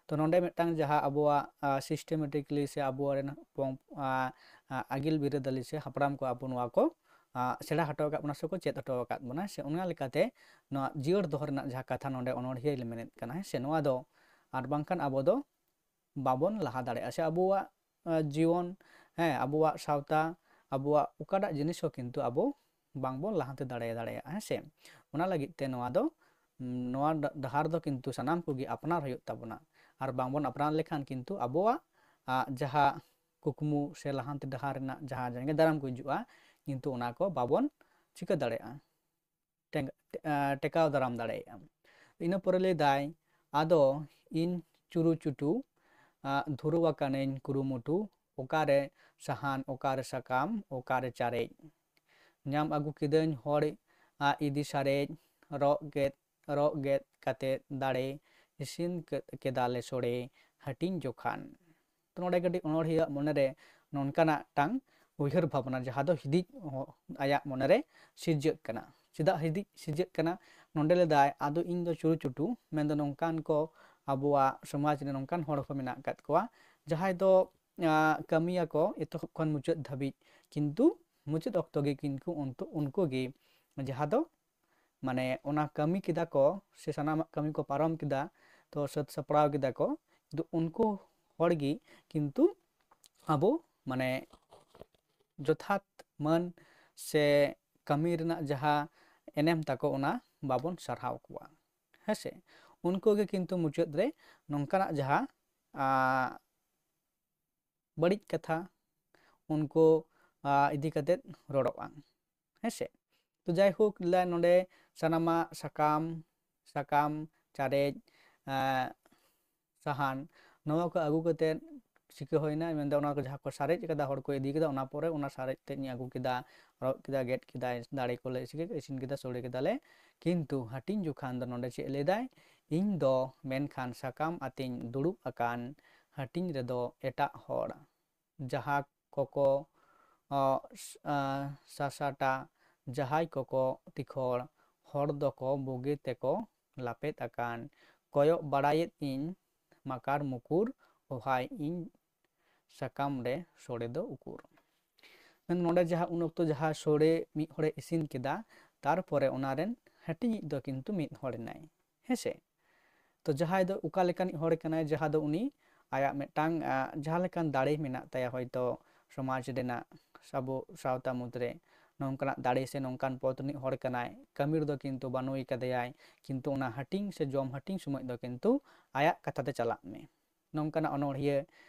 ᱛᱚ ᱱᱚᱰᱮ ᱢᱤᱫᱴᱟᱝ ᱡᱟᱦᱟᱸ ᱟᱵᱚᱣᱟᱜ, ᱟ, systematically ᱥᱮ ᱟᱵᱚ ᱨᱮᱱ ᱯᱚᱝ-, ᱟ, ᱟ, ᱟᱹᱜᱤᱞ ᱵᱤᱨᱟᱹᱫᱟᱹᱞᱤ ᱥᱮ ᱦᱟᱯᱲᱟᱢ ᱠᱚ ᱟᱵᱚ ᱱᱚᱣᱟ ᱠᱚ, ᱟ, ᱥᱮᱬᱟ ᱦᱚᱴᱚ ᱟᱠᱟᱫ ᱵᱚᱱᱟ ᱥᱮᱠᱚ ᱪᱮᱫ ᱦᱚᱴᱚ ᱟᱠᱟᱫ ᱵᱚᱱᱟ, ᱥᱮ ᱚᱱᱟ ᱞᱮᱠᱟᱛᱮ ᱱᱚᱣᱟ ᱡᱤᱭᱟᱹᱲ ᱫᱚᱦᱚ ᱨᱮᱱᱟᱜ ᱡᱟᱦᱟᱸ ᱠᱟᱛᱷᱟ ᱱᱚᱰᱮ ᱚᱱᱚᱬᱦᱤᱭᱟᱹ ᱢᱮᱱᱮᱫ ᱠᱟᱱᱟ, ᱦᱮᱸ ᱥᱮ, ᱱᱚᱣᱟ ᱫᱚ ᱟᱨ ᱵᱟᱝᱠᱷᱟᱱ ᱟᱵᱚ ᱫᱚ ᱵᱟᱵᱚᱱ ᱞᱟᱦᱟ ᱫᱟᱲᱮᱭᱟᱜᱼᱟ, ᱥᱮ ᱟᱵᱚᱣᱟᱜ, ᱟ, ᱡᱤᱭᱚᱱ, ᱦᱮᱸ, ᱟᱵᱚᱣᱟᱜ ᱥᱟᱶᱛᱟ, ᱟᱵᱚᱣᱟᱜ ᱚᱠᱟᱴᱟᱜ ᱡᱤᱱᱤᱥ ᱦᱚᱸ ᱠᱤᱱᱛᱩ ᱟᱵᱚ ᱵᱟᱝᱵᱚᱱ ᱞᱟᱦᱟᱱᱛᱤ ᱫᱟᱲᱮ ᱫᱟᱲᱮᱭᱟᱜᱼᱟ, ᱦᱮᱸ ᱥᱮ᱾ ᱚᱱᱟ ᱞᱟᱹᱜᱤᱫ ᱛᱮ ᱱᱚᱣᱟ ᱫᱚ, ᱩᱢ, ᱱᱚᱣᱟ ᱰᱟ-, ᱰᱟᱦᱟᱨ ᱫᱚ ᱠᱤᱱᱛᱩ ᱥᱟᱱᱟᱢ ᱠᱚᱜᱮ ᱟᱯᱱᱟᱨ ᱦᱩᱭᱩᱜ ᱛᱟᱵᱚᱱᱟ᱾ ᱟᱨ ᱵᱟᱝᱵᱚᱱ ᱟᱯᱱᱟᱨ ᱞᱮᱠᱷᱟᱱ ᱠᱤᱱᱛᱩ ᱟᱵᱚᱣᱟᱜ, ᱟ, ᱡᱟᱦᱟᱸ ᱠᱩᱠᱢᱩ ᱥᱮ ᱞᱟᱦᱟᱱᱛᱤ ᱰᱟᱦᱟᱨ ᱨᱮᱱᱟᱜ ᱡᱟᱦᱟᱸ ᱡᱟᱸᱜᱮ ᱫᱟᱨᱟᱢ ᱠᱚ ᱦᱤᱡᱩᱜᱼᱟ, ᱠᱤᱱᱛᱩ ᱚᱱᱟ ᱠᱚ ᱵᱟᱵᱚᱱ ᱪᱤᱠᱟᱹ ᱫᱟᱲᱮᱭᱟᱜᱼᱟ, ᱴᱮᱝ-, ᱮ, ᱴᱮᱠᱟᱣ ᱫᱟᱨᱟᱢ ᱫᱟᱲᱮᱭᱟᱜᱼᱟ᱾ ᱤᱱᱟᱹ ᱯᱚᱨᱮ ᱞᱟᱹᱭ ᱫᱟᱭ, ᱟᱫᱚ ᱤᱧ ᱪᱩᱨᱩ ᱪᱩᱴᱩ, ᱟ, ᱫᱷᱩᱨᱟᱹᱣ ᱟᱠᱟᱱᱟᱹᱧ ᱠᱩᱨᱩᱢᱩᱴᱩ, ᱚᱠᱟᱨᱮ ᱥᱟᱦᱟᱱ, ᱚᱠᱟᱨᱮ ᱥᱟᱠᱟᱢ, ᱚᱠᱟᱨᱮ ᱪᱟᱨᱮᱡ᱾ ᱧᱟᱢ ᱟᱹᱜᱩ ᱠᱤᱫᱟᱹᱧ ᱦᱚᱲ, ᱟᱜ ᱤᱫᱤ ᱥᱟᱨᱮᱡ, ᱨᱚᱜ ᱜᱮᱫ, ᱨᱚᱜ ᱜᱮᱫ ᱠᱟᱛᱮ ᱫᱟᱲᱮ, ᱤᱥᱤᱱ ᱠᱮ-, ᱠᱮᱫᱟᱞᱮ ᱥᱚᱲᱮ, ᱦᱟᱹᱴᱤᱧ ᱡᱚᱠᱷᱟᱱ᱾ ᱛᱚ ᱱᱚᱰᱮ ᱠᱟᱹᱴᱤᱡ ᱚᱱᱚᱬᱦᱤᱭᱟᱹᱣᱟᱜ ᱢᱚᱱᱮᱨᱮ ᱱᱚᱝᱠᱟᱱᱟᱜ ᱴᱟᱝ ᱩᱭᱦᱟᱹᱨ ᱵᱷᱟᱵᱽᱱᱟ, ᱡᱟᱦᱟᱸ ᱫᱚ ᱦᱤᱫᱤᱡ ᱦᱚ-, ᱟᱭᱟᱜ ᱢᱚᱱᱮᱨᱮ ᱥᱤᱨᱡᱟᱹᱜ ᱠᱟᱱᱟ᱾ ᱪᱮᱫᱟᱜ ᱦᱤᱫᱤᱡ ᱥᱤᱨᱡᱟᱹᱜ ᱠᱟᱱᱟ? ᱱᱚᱰᱮ ᱞᱟᱹᱭᱫᱟᱭ, ᱟᱫᱚ ᱤᱧ ᱫᱚ ᱪᱩᱨᱩ ᱪᱩᱴᱩ, ᱢᱮᱱᱫᱚ ᱱᱚᱝᱠᱟᱱ ᱠᱚ ᱟᱵᱚᱣᱟᱜ ᱥᱚᱢᱟᱡᱽ ᱨᱮ ᱱᱚᱝᱠᱟᱱ ᱦᱚᱲ ᱠᱚ ᱢᱮᱱᱟᱜ ᱟᱠᱟᱫ ᱠᱚᱣᱟ, ᱡᱟᱦᱟᱸᱭ ᱫᱚ, ᱟ, ᱠᱟᱹᱢᱤᱭᱟᱠᱚ ᱮᱛᱚᱦᱚᱵ ᱠᱷᱚᱱ ᱢᱩᱪᱟᱹᱫ ᱫᱷᱟᱹᱵᱤᱡ, ᱠᱤᱱᱛᱩ ᱢᱩᱪᱟᱹᱫ ᱚᱠᱛᱚ ᱜᱮ ᱠᱤᱱᱛᱩ ᱩᱱᱛᱩ-, ᱩᱱᱠᱩ ᱜᱮ ᱡᱟᱦᱟᱸ ᱫᱚ ᱢᱟᱱᱮ ᱚᱱᱟ ᱠᱟᱹᱢᱤ ᱠᱮᱫᱟ ᱠᱚ ᱥᱮ ᱥᱟᱱᱟᱢᱟᱜ ᱠᱟᱹᱢᱤ ᱠᱚ ᱯᱟᱨᱚᱢ ᱠᱮᱫᱟ, ᱛᱚ ᱥᱟᱹᱛ ᱥᱟᱯᱲᱟᱣ ᱠᱮᱫᱟ ᱠᱚ, ᱠᱤᱱᱛᱩ ᱩᱱᱠᱩ ᱦᱚᱲ ᱜᱮ ᱠᱤᱱᱛᱩ ᱟᱵᱚ ᱢᱟᱱᱮ ᱡᱚᱛᱷᱟᱛ ᱢᱟᱹᱱ ᱥᱮ ᱠᱟᱹᱢᱤ ᱨᱮᱱᱟᱜ ᱡᱟᱦᱟᱸ ᱮᱱᱮᱢ ᱛᱟᱠᱚ ᱚᱱᱟ ᱵᱟᱵᱚᱱ ᱥᱟᱨᱦᱟᱣ ᱠᱚᱣᱟ, ᱦᱮᱸ ᱥᱮ? ᱩᱱᱠᱩ ᱜᱮ ᱠᱤᱱᱛᱩ ᱢᱩᱪᱟᱹᱫ ᱨᱮ ᱱᱚᱝᱠᱟᱱᱟᱜ ᱡᱟᱦᱟᱸ, ᱟ, ᱵᱟᱹᱲᱤᱡ ᱠᱟᱛᱷᱟ ᱩᱱᱠᱩ, ᱟ, ᱤᱫᱤ ᱠᱟᱛᱮᱫ ᱨᱚᱲᱚᱜᱼᱟ, ᱦᱮᱸ ᱥᱮ? ᱛᱚ ᱡᱟᱭᱦᱳᱠ, ᱞᱟᱹᱭ ᱱᱚᱰᱮ ᱥᱟᱱᱟᱢᱟᱜ ᱥᱟᱠᱟᱢ, ᱥᱟᱠᱟᱢ, ᱪᱟᱨᱮᱡ, ᱟ, ᱥᱟᱦᱟᱱ, ᱱᱚᱣᱟ ᱠᱚ ᱟᱹᱜᱩ ᱠᱟᱛᱮᱫ ᱪᱤᱠᱟᱹ ᱦᱩᱭᱱᱟ? ᱢᱮᱱᱫᱚ ᱚᱱᱟ ᱠᱚ ᱡᱟᱦᱟᱸ ᱠᱚ ᱥᱟᱨᱮᱡ ᱠᱟᱫᱟ, ᱦᱚᱲ ᱠᱚ ᱤᱫᱤ ᱠᱮᱫᱟ, ᱚᱱᱟ ᱯᱚᱨᱮ ᱚᱱᱟ ᱥᱟᱨᱮᱡ ᱛᱮᱫ ᱤᱧ ᱟᱹᱜᱩ ᱠᱮᱫᱟ, ᱨᱚᱜ ᱠᱮᱫᱟ, ᱜᱮᱫ ᱠᱮᱫᱟᱭ, ᱫᱟᱲᱮ ᱠᱚᱞᱮ ᱤᱥᱤᱱ ᱠᱮᱫᱟ, ᱥᱚᱲᱮ ᱠᱮᱫᱟᱞᱮ᱾ ᱠᱤᱱᱛᱩ ᱦᱟᱹᱴᱤᱧ ᱡᱚᱠᱷᱟᱱ ᱫᱚ ᱱᱚᱰᱮ ᱪᱮᱫ ᱞᱟᱹᱭᱫᱟᱭ? ᱤᱧ ᱫᱚ ᱢᱮᱱᱠᱷᱟᱱ ᱥᱟᱠᱟᱢ ᱟᱛᱮᱧ ᱫᱩᱲᱩᱵ ᱟᱠᱟᱱ, ᱦᱟᱹᱴᱤᱧ ᱨᱮᱫᱚ ᱮᱴᱟᱜ ᱦᱚᱲ, ᱡᱟᱦᱟᱸ ᱠᱚᱠᱚ, ᱚ, ᱥ-, ᱟ, ᱥᱟᱥᱟᱴᱟ, ᱡᱟᱦᱟᱸᱭ ᱠᱚᱠᱚ ᱛᱤᱠᱷᱚᱲ, ᱦᱚᱲ ᱫᱚᱠᱚ ᱵᱩᱜᱤ ᱛᱮᱠᱚ ᱞᱟᱯᱮᱫ ᱟᱠᱟᱱ, ᱠᱚᱭᱚᱜ ᱵᱟᱲᱟᱭᱮᱫ ᱤᱧ ᱢᱟᱠᱟᱲ ᱢᱩᱠᱩᱨ, ᱚᱦᱟᱭ ᱤᱧ ᱥᱟᱠᱟᱢ ᱨᱮ ᱥᱚᱲᱮ ᱫᱚ ᱩᱠᱩᱨ᱾ ᱢᱮᱱ ᱱᱚᱰᱮ ᱡᱟᱦᱟᱸ ᱩᱱ ᱚᱠᱛᱚ ᱡᱟᱦᱟᱸ ᱥᱚᱲᱮ ᱢᱤᱫ ᱦᱚᱲᱮ ᱤᱥᱤᱱ ᱠᱮᱫᱟ, ᱛᱟᱨᱯᱚᱨᱮ ᱚᱱᱟ ᱨᱮᱱ ᱦᱟᱹᱴᱤᱧᱤᱡ ᱫᱚ ᱠᱤᱱᱛᱩ ᱢᱤᱫ ᱦᱚᱲ ᱮᱱᱟᱭ, ᱦᱮᱸᱥᱮ? ᱛᱚ ᱡᱟᱦᱟᱸᱭ ᱫᱚ ᱚᱠᱟ ᱞᱮᱠᱟᱱᱤᱡ ᱦᱚᱲ ᱠᱟᱱᱟᱭ, ᱡᱟᱦᱟᱸ ᱫᱚ ᱩᱱᱤ ᱟᱭᱟᱜ ᱢᱤᱫᱴᱟᱝ, ᱟ, ᱡᱟᱦᱟᱸ ᱞᱮᱠᱟᱱ ᱫᱟᱲᱮ ᱢᱮᱱᱟᱜ ᱛᱟᱭᱟ, ᱦᱚᱭᱛᱚ ᱥᱚᱢᱟᱡᱽ ᱨᱮᱱᱟᱜ, ᱟᱵᱚ ᱥᱟᱶᱛᱟ ᱢᱩᱫᱽᱨᱮ ᱱᱚᱝᱠᱟᱱᱟᱜ ᱫᱟᱲᱮ ᱥᱮ ᱱᱚᱝᱠᱟᱱ ᱯᱚᱫᱽ ᱨᱤᱱᱤᱡ ᱦᱚᱲ ᱠᱟᱱᱟᱭ, ᱠᱟᱹᱢᱤ ᱨᱮᱫᱚ ᱠᱤᱱᱛᱩ ᱵᱟᱹᱱᱩᱭ ᱠᱟᱫᱮᱭᱟᱭ, ᱠᱤᱱᱛᱩ ᱚᱱᱟ ᱦᱟᱹᱴᱤᱧ ᱥᱮ ᱡᱚᱢ ᱦᱟᱹᱴᱤᱧ ᱥᱚᱢᱚᱭ ᱫᱚ ᱠᱤᱱᱛᱩ ᱟᱭᱟᱜ ᱠᱟᱛᱷᱟ ᱛᱮ ᱪᱟᱞᱟᱜ ᱢᱮ᱾ ᱱᱚᱝᱠᱟᱱᱟᱜ ᱚᱱᱚᱬᱦᱤᱭᱟᱹ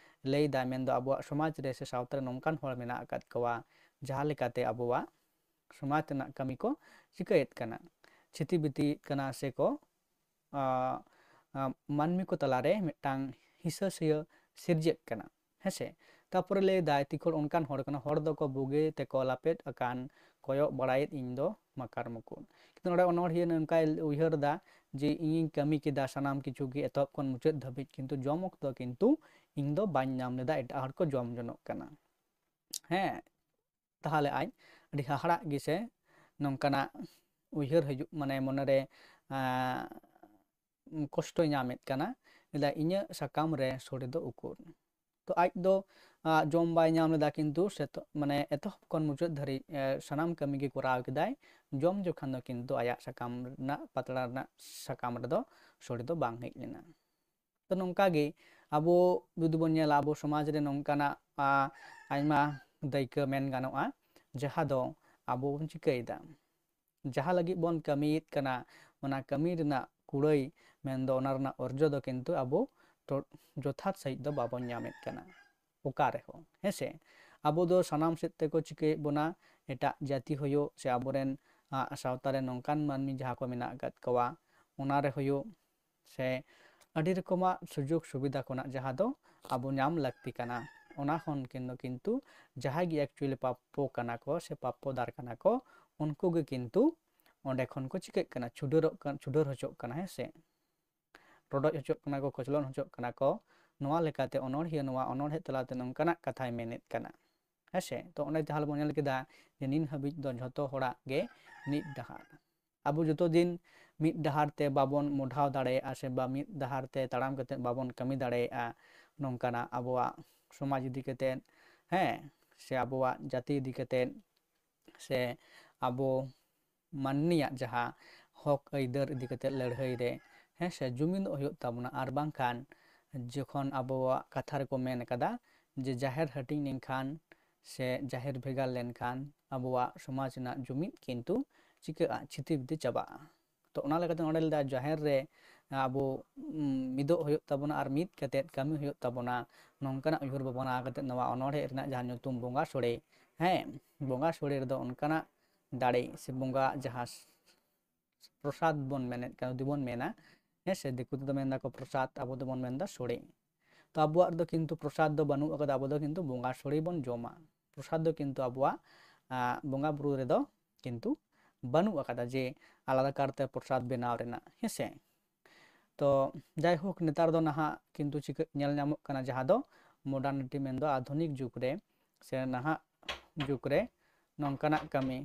ᱞᱟᱹᱭᱫᱟᱭ, ᱢᱮᱱᱫᱚ ᱟᱵᱚᱣᱟᱜ ᱥᱚᱢᱟᱡᱽ ᱨᱮ ᱥᱮ ᱥᱟᱶᱛᱟ ᱨᱮ ᱱᱚᱝᱠᱟᱱ ᱦᱚᱲ ᱢᱮᱱᱟᱜ ᱟᱠᱟᱫ ᱠᱚᱣᱟ, ᱡᱟᱦᱟᱸ ᱞᱮᱠᱟᱛᱮ ᱟᱵᱚᱣᱟᱜ ᱥᱚᱢᱟᱡᱽ ᱨᱮᱱᱟᱜ ᱠᱟᱹᱢᱤ ᱠᱚ ᱪᱤᱠᱟᱹᱭᱮᱫ ᱠᱟᱱᱟ, ᱪᱷᱤᱛᱤ ᱵᱤᱛᱤᱭᱮᱫ ᱠᱟᱱᱟ ᱥᱮᱠᱚ, ᱟ, ᱟ, ᱢᱟᱹᱱᱢᱤ ᱠᱚ ᱛᱟᱞᱟᱨᱮ ᱢᱤᱫᱴᱟᱝ ᱦᱤᱥᱟᱹ ᱥᱤᱭᱟᱹ ᱥᱤᱨᱡᱟᱹᱜ ᱠᱟᱱᱟ, ᱦᱮᱸᱥᱮ? ᱛᱟᱯᱚᱨᱮ ᱞᱟᱹᱭᱫᱟᱭ, ᱛᱤᱠᱷᱚᱲ ᱚᱱᱠᱟᱱ ᱦᱚᱲ ᱠᱟᱱᱟ, ᱦᱚᱲ ᱫᱚᱠᱚ ᱵᱩᱜᱤ ᱛᱮᱠᱚ ᱞᱟᱯᱮᱫ ᱟᱠᱟᱱ, ᱠᱚᱭᱚᱜ ᱵᱟᱲᱟᱭᱮᱫ ᱤᱧ ᱫᱚ ᱢᱟᱠᱟᱨ ᱢᱩᱠᱩᱴ᱾ ᱠᱤᱱᱛᱩ ᱱᱚᱰᱮ ᱚᱱᱚᱬᱦᱤᱭᱟᱹ ᱱᱚᱝᱠᱟᱭ ᱩᱭᱦᱟᱹᱨ ᱮᱫᱟ ᱡᱮ ᱤᱧᱤᱧ ᱠᱟᱹᱢᱤ ᱠᱮᱫᱟ ᱥᱟᱱᱟᱢ ᱠᱤᱪᱷᱩ ᱜᱮ ᱮᱛᱚᱦᱚᱵ ᱠᱷᱚᱱ ᱢᱩᱪᱟᱹᱫ ᱫᱷᱟᱹᱵᱤᱡ, ᱠᱤᱱᱛᱩ ᱡᱚᱢ ᱚᱠᱛᱚ ᱠᱤᱱᱛᱩ ᱤᱧ ᱫᱚ ᱵᱟᱹᱧ ᱧᱟᱢ ᱞᱮᱫᱟ, ᱮᱴᱟᱜ ᱦᱚᱲ ᱠᱚ ᱡᱚᱢ ᱡᱚᱱᱚᱜ ᱠᱟᱱᱟ᱾ ᱦᱮᱸ, ᱛᱟᱦᱚᱞᱮ ᱟᱡ ᱟᱹᱰᱤ ᱦᱟᱦᱟᱲᱟᱜ ᱜᱮ ᱥᱮ ᱱᱚᱝᱠᱟᱱᱟᱜ ᱩᱭᱦᱟᱹᱨ ᱦᱤᱡᱩᱜ, ᱢᱟᱱᱮ ᱢᱚᱱᱮᱨᱮ, ᱟᱸ, ᱠᱚᱥᱴᱚᱭ ᱧᱟᱢᱮᱫ ᱠᱟᱱᱟ᱾ ᱞᱟᱹᱭᱫᱟ, "ᱤᱧᱟᱹᱜ ᱥᱟᱠᱟᱢ ᱨᱮ ᱥᱚᱲᱮ ᱫᱚ ᱩᱠᱩᱨ?" ᱛᱚ ᱟᱡ ᱫᱚ, ᱟᱸ, ᱡᱚᱢ ᱵᱟᱭ ᱧᱟᱢ ᱞᱮᱫᱟ, ᱠᱤᱱᱛᱩ ᱥᱮᱛᱚ-, ᱢᱟᱱᱮ ᱮᱛᱚᱦᱚᱵ ᱠᱷᱚᱱ ᱢᱩᱪᱟᱹᱫ ᱫᱷᱟᱹᱨᱤᱡ, ᱮ, ᱥᱟᱱᱟᱢ ᱠᱟᱹᱢᱤ ᱜᱮ ᱠᱚᱨᱟᱣ ᱠᱮᱫᱟᱭ᱾ ᱡᱚᱢ ᱡᱚᱠᱷᱟᱱ ᱫᱚ ᱠᱤᱱᱛᱩ ᱟᱭᱟᱜ ᱥᱟᱠᱟᱢ ᱨᱮᱱᱟᱜ, ᱯᱟᱛᱲᱟ ᱨᱮᱱᱟᱜ ᱥᱟᱠᱟᱢ ᱨᱮᱫᱚ ᱥᱚᱲᱮ ᱫᱚ ᱵᱟᱝ ᱦᱮᱡ ᱞᱮᱱᱟ᱾ ᱛᱚ ᱱᱚᱝᱠᱟ ᱜᱮ ᱟᱵᱚ ᱡᱩᱫᱤ ᱵᱚᱱ ᱧᱮᱞᱟ, ᱟᱵᱚ ᱥᱚᱢᱟᱡᱽ ᱨᱮ ᱱᱚᱝᱠᱟᱱᱟᱜ, ᱟ, ᱟᱭᱢᱟ ᱫᱟᱹᱭᱠᱟᱹ ᱢᱮᱱ ᱜᱟᱱᱚᱜᱼᱟ, ᱡᱟᱦᱟᱸ ᱫᱚ ᱟᱵᱚ ᱵᱚᱱ ᱪᱤᱠᱟᱹᱭᱮᱫᱟ, ᱡᱟᱦᱟᱸ ᱞᱟᱹᱜᱤᱫ ᱵᱚᱱ ᱠᱟᱹᱢᱤᱭᱮᱫ ᱠᱟᱱᱟ, ᱚᱱᱟ ᱠᱟᱹᱢᱤ ᱨᱮᱱᱟᱜ ᱠᱩᱲᱟᱹᱭ, ᱢᱮᱱᱫᱚ ᱚᱱᱟ ᱨᱮᱱᱟᱜ ᱚᱨᱡᱚ ᱫᱚ ᱠᱤᱱᱛᱩ ᱟᱵᱚ ᱴᱚ-, ᱡᱚᱛᱷᱟᱛ ᱥᱟᱺᱦᱤᱡ ᱫᱚ ᱵᱟᱵᱚᱱ ᱧᱟᱢᱮᱫ ᱠᱟᱱᱟ ᱚᱠᱟ ᱨᱮᱦᱚᱸ, ᱦᱮᱸ ᱥᱮ? ᱟᱵᱚ ᱫᱚ ᱥᱟᱱᱟᱢ ᱥᱮᱫ ᱛᱮᱠᱚ ᱪᱤᱠᱟᱹᱭᱮᱫ ᱵᱚᱱᱟ, ᱮᱴᱟᱜ ᱡᱟᱹᱛᱤ ᱦᱩᱭᱩᱜ ᱥᱮ ᱟᱵᱚᱨᱮᱱ, ᱟ, ᱥᱟᱶᱛᱟ ᱨᱮ ᱱᱚᱝᱠᱟᱱ ᱢᱟᱹᱱᱢᱤ ᱡᱟᱦᱟᱸ ᱠᱚ ᱢᱮᱱᱟᱜ ᱟᱠᱟᱫ ᱠᱚᱣᱟ, ᱚᱱᱟ ᱨᱮ ᱦᱩᱭᱩᱜ ᱥᱮ ᱟᱹᱰᱤ ᱨᱚᱠᱚᱢᱟᱜ ᱥᱩᱡᱳᱜᱽ ᱥᱩᱵᱤᱫᱷᱟ ᱠᱷᱚᱱᱟᱜ ᱡᱟᱦᱟᱸ ᱫᱚ ᱟᱵᱚ ᱧᱟᱢ ᱞᱟᱹᱠᱛᱤ ᱠᱟᱱᱟ, ᱚᱱᱟ ᱠᱷᱚᱱ ᱠᱤᱱ-, ᱠᱤᱱᱛᱩ ᱡᱟᱦᱟᱸᱭ ᱜᱮ actually ᱯᱟᱯᱯᱚ ᱠᱟᱱᱟ ᱠᱚ ᱥᱮ ᱯᱟᱯᱯᱚ ᱫᱟᱨ ᱠᱟᱱᱟ ᱠᱚ, ᱩᱱᱠᱩ ᱜᱮ ᱠᱤᱱᱛᱩ ᱚᱸᱰᱮ ᱠᱷᱚᱱ ᱠᱚ ᱪᱤᱠᱟᱹᱜ ᱠᱟᱱᱟ, ᱪᱷᱩᱰᱟᱹᱨᱚᱜ ᱠᱟᱱ, ᱪᱷᱩᱰᱟᱹᱨ ᱦᱚᱪᱚᱜ ᱠᱟᱱᱟ, ᱦᱮᱸ ᱥᱮ? ᱨᱚᱰᱚᱡ ᱦᱚᱪᱚᱜ ᱠᱟᱱᱟ ᱠᱚ, ᱠᱚᱪᱞᱚᱱ ᱦᱚᱪᱚᱜ ᱠᱟᱱᱟ ᱠᱚ᱾ ᱱᱚᱣᱟ ᱞᱮᱠᱟᱛᱮ ᱚᱱᱚᱬᱦᱤᱭᱟᱹ ᱱᱚᱣᱟ ᱚᱱᱚᱬᱦᱮ ᱛᱟᱞᱟᱛᱮ ᱱᱚᱝᱠᱟᱱᱟᱜ ᱠᱟᱛᱷᱟᱭ ᱢᱮᱱᱮᱫ ᱠᱟᱱᱟ, ᱦᱮᱸ ᱥᱮ? ᱛᱚ ᱚᱸᱰᱮ ᱡᱟᱦᱟᱸ ᱵᱚᱱ ᱧᱮᱞ ᱠᱮᱫᱟ ᱡᱮ ᱱᱤᱱ ᱦᱟᱹᱵᱤᱡ ᱫᱚ ᱡᱷᱚᱛᱚ ᱦᱚᱲᱟᱜ ᱜᱮ ᱢᱤᱫ ᱰᱟᱦᱟᱨ᱾ ᱟᱵᱚ ᱡᱚᱛᱚ ᱫᱤᱱ ᱢᱤᱫ ᱰᱟᱦᱟᱨ ᱛᱮ ᱵᱟᱵᱚᱱ ᱢᱚᱰᱷᱟᱣ ᱫᱟᱲᱮᱭᱟᱜᱼᱟ ᱥᱮ ᱵᱟ ᱢᱤᱫ ᱰᱟᱦᱟᱨ ᱛᱮ ᱛᱟᱲᱟᱢ ᱠᱟᱛᱮ ᱵᱟᱵᱚᱱ ᱠᱟᱹᱢᱤ ᱫᱟᱲᱮᱭᱟᱜᱼᱟ, ᱱᱚᱝᱠᱟᱱᱟᱜ ᱟᱵᱚᱣᱟᱜ ᱥᱚᱢᱟᱡᱽ ᱤᱫᱤ ᱠᱟᱛᱮ, ᱦᱮᱸ, ᱥᱮ ᱟᱵᱚᱣᱟᱜ ᱡᱟᱹᱛᱤ ᱤᱫᱤ ᱠᱟᱛᱮ, ᱥᱮ ᱟᱵᱚ ᱢᱟᱹᱱᱢᱤᱭᱟᱜ ᱡᱟᱦᱟᱸ ᱦᱚᱠ ᱟᱹᱭᱫᱟᱹᱨ ᱤᱫᱤ ᱠᱟᱛᱮ ᱞᱟᱹᱲᱦᱟᱹᱭ ᱨᱮ, ᱦᱮᱸ ᱥᱮ, ᱡᱩᱢᱤᱫᱚᱜ ᱦᱩᱭᱩᱜ ᱛᱟᱵᱚᱱᱟ᱾ ᱟᱨ ᱵᱟᱝᱠᱷᱟᱱ ᱡᱚᱠᱷᱚᱱ ᱟᱵᱚᱣᱟᱜ ᱠᱟᱛᱷᱟ ᱨᱮᱠᱚ ᱢᱮᱱ ᱠᱟᱫᱟ ᱡᱮ ᱡᱟᱦᱮᱨ ᱦᱟᱹᱴᱤᱧ ᱞᱮᱱᱠᱷᱟᱱ ᱥᱮ ᱡᱟᱦᱮᱨ ᱵᱷᱮᱜᱟᱨ ᱞᱮᱱᱠᱷᱟᱱ ᱟᱵᱚᱣᱟᱜ ᱥᱚᱢᱟᱡᱽ ᱨᱮᱱᱟᱜ ᱡᱩᱢᱤᱫ ᱠᱤᱱᱛᱩ ᱪᱤᱠᱟᱹᱜᱼᱟ, ᱪᱷᱤᱛᱤ ᱵᱤᱛᱤ ᱪᱟᱵᱟᱜᱼᱟ᱾ ᱛᱚ ᱚᱱᱟ ᱞᱮᱠᱟᱛᱮ ᱱᱚᱰᱮ ᱞᱟᱹᱭᱫᱟ ᱡᱟᱦᱮᱨ ᱨᱮ ᱟᱵᱚ, ᱩᱢ, ᱢᱤᱫᱚᱜ ᱦᱩᱭᱩᱜ ᱛᱟᱵᱚᱱᱟ ᱟᱨ ᱢᱤᱫ ᱠᱟᱛᱮᱫ ᱠᱟᱹᱢᱤ ᱦᱩᱭᱩᱜ ᱛᱟᱵᱚᱱᱟ᱾ ᱱᱚᱝᱠᱟᱱᱟᱜ ᱩᱭᱦᱟᱹᱨ ᱵᱷᱟᱵᱽᱱᱟ ᱠᱟᱛᱮᱫ ᱱᱚᱣᱟ ᱚᱱᱚᱬᱦᱮ ᱨᱮᱱᱟᱜ ᱡᱟᱦᱟᱸ ᱧᱩᱛᱩᱢ ᱵᱚᱸᱜᱟ ᱥᱳᱲᱮ, ᱦᱮᱸ, ᱵᱚᱸᱜᱟ ᱥᱳᱲᱮ ᱨᱮᱫᱚ ᱚᱱᱠᱟᱱᱟᱜ ᱫᱟᱲᱮ ᱥᱮ ᱵᱚᱸᱜᱟ ᱡᱟᱦᱟᱸ ᱯᱨᱚᱥᱟᱫ ᱵᱚᱱ ᱢᱮᱱᱮᱫ ᱠᱟᱱ, ᱡᱩᱫᱤ ᱵᱚᱱ ᱢᱮᱱᱟ, ᱦᱮᱸ ᱥᱮ, ᱫᱤᱠᱩ ᱛᱮᱫᱚ ᱢᱮᱱ ᱫᱟᱠᱚ ᱯᱨᱚᱥᱟᱫ, ᱟᱵᱚ ᱫᱚᱵᱚᱱ ᱢᱮᱱᱫᱟ ᱥᱳᱲᱮ᱾ ᱛᱚ ᱟᱵᱚᱣᱟᱜ ᱨᱮᱫᱚ ᱠᱤᱱᱛᱩ ᱯᱨᱚᱥᱟᱫ ᱫᱚ ᱵᱟᱹᱱᱩᱜ ᱟᱠᱟᱫᱟ, ᱟᱵᱚ ᱫᱚ ᱠᱤᱱᱛᱩ ᱵᱚᱸᱜᱟ ᱥᱳᱲᱮ ᱵᱚᱱ ᱡᱚᱢᱟ᱾ ᱯᱨᱚᱥᱟᱫ ᱫᱚ ᱠᱤᱱᱛᱩ ᱟᱵᱚᱣᱟᱜ, ᱟ, ᱵᱚᱸᱜᱟ ᱵᱩᱨᱩ ᱨᱮᱫᱚ ᱠᱤᱱᱛᱩ ᱵᱟᱹᱱᱩᱜ ᱟᱠᱟᱫᱟ ᱡᱮ ᱟᱞᱟᱫᱟ ᱠᱟᱨᱛᱮ ᱯᱨᱚᱥᱟᱫ ᱵᱮᱱᱟᱣ ᱨᱮᱱᱟᱜ, ᱦᱮᱸᱥᱮ᱾ ᱛᱚ ᱡᱟᱭᱦᱳᱠ, ᱱᱮᱛᱟᱨ ᱫᱚ ᱱᱟᱦᱟᱜ ᱠᱤᱱᱛᱩ ᱪᱤᱠᱟᱹ ᱧᱮᱞ ᱧᱟᱢᱚᱜ ᱠᱟᱱᱟ, ᱡᱟᱦᱟᱸ ᱫᱚ modernity ᱢᱮᱱᱫᱚ ᱟᱫᱷᱩᱱᱤᱠ ᱡᱩᱜᱽ ᱨᱮ ᱥᱮ ᱱᱟᱦᱟᱜ ᱡᱩᱜᱽ ᱨᱮ ᱱᱚᱝᱠᱟᱱᱟᱜ ᱠᱟᱹᱢᱤ